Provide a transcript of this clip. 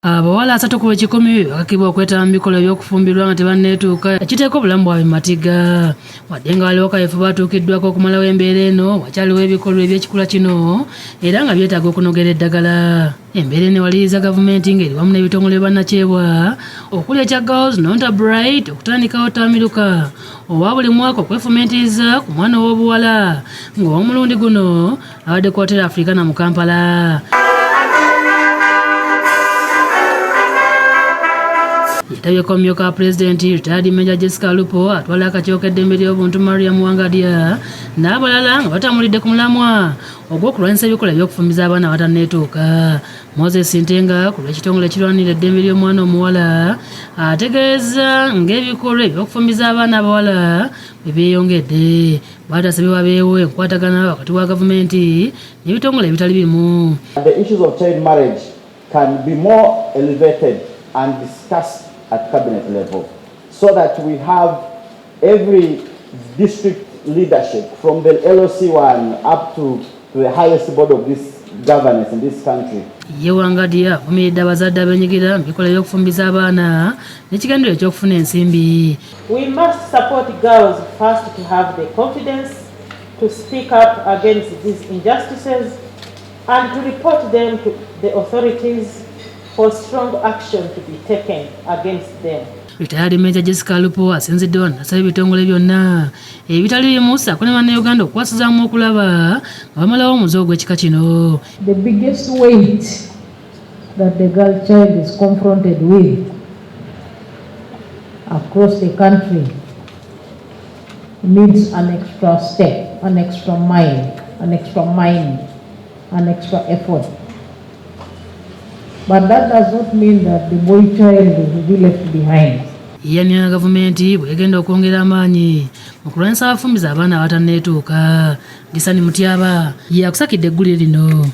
Abawala 30 ku buli 100 bakakibwa okwetaba mu bikolwa eby'okufumbirwa nga tebanneetuuka, ekiteeka obulamu bwabwe mu matigga. Wadde nga waliwo kaweefube atuukiddwako okumalawo embeera eno, wakyaliwo ebikolwa eby'ekikula kino era nga byetaaga okunogera eddagala. Embeera eno ewaliriza gavumenti ng'eri wamu n'ebitongole bannakyewa okuli ekya Girls Not Brides okutandikawo tamiruka owa buli mwaka okwefumiitiriza ku mwana ow'obuwala, ng'omulundi guno abadde ku Hotel Africana mu Kampala. Yetabyeko omumyuka wa pulezidenti, retired Major Jessica Alupo, atwala akakiiko k'eddembe ly'obuntu Mariam Wangadya n'abalala, nga batambulidde ku mulamwa ogw'okulwanyisa ebikolwa eby'okufumbiza abaana abatanneetuuka. Moses Ntenga ku lw'ekitongole ekirwanirira eddembe ly'omwana omuwala ategeeza ng'ebikolwa eby'okufumbiza abaana abawala bwe byeyongedde, bw'atasabye wabeewo enkwatagana wakati wa gavumenti n'ebitongole ebitali bimu. The issues of child marriage can be more elevated and discussed at cabinet level so that we have every district leadership from the LOC1 up to the highest board of this governance in this country. Ye Wangadya avumiridde abazadde abeenyigira mu bikolwa eby'okufumbiza abaana n'ekigendererwa eky'okufuna ensimbi. We must support girls first to have the confidence to speak up against these injustices and to report them to the authorities for strong action to be taken against them. Retired Major Jessica Alupo asinzidde wano nasaba ebitongole byonna ebitali bimu ssaako ne bannayuganda okukwasizaamu okulaba nga bamalawo omuze ogw'ekika kino. The biggest weight that the girl child is confronted with across the country needs an extra step, an extra mile, an extra mind, an extra effort. But that does not mean that the boy child will be left behind. Yeyamya gavumenti bwegenda okwongera amaanyi mu kulwanyisa abafumbiza abaana abatanneetuuka. Disani Mutyaba ye akusakidde eggulire lino.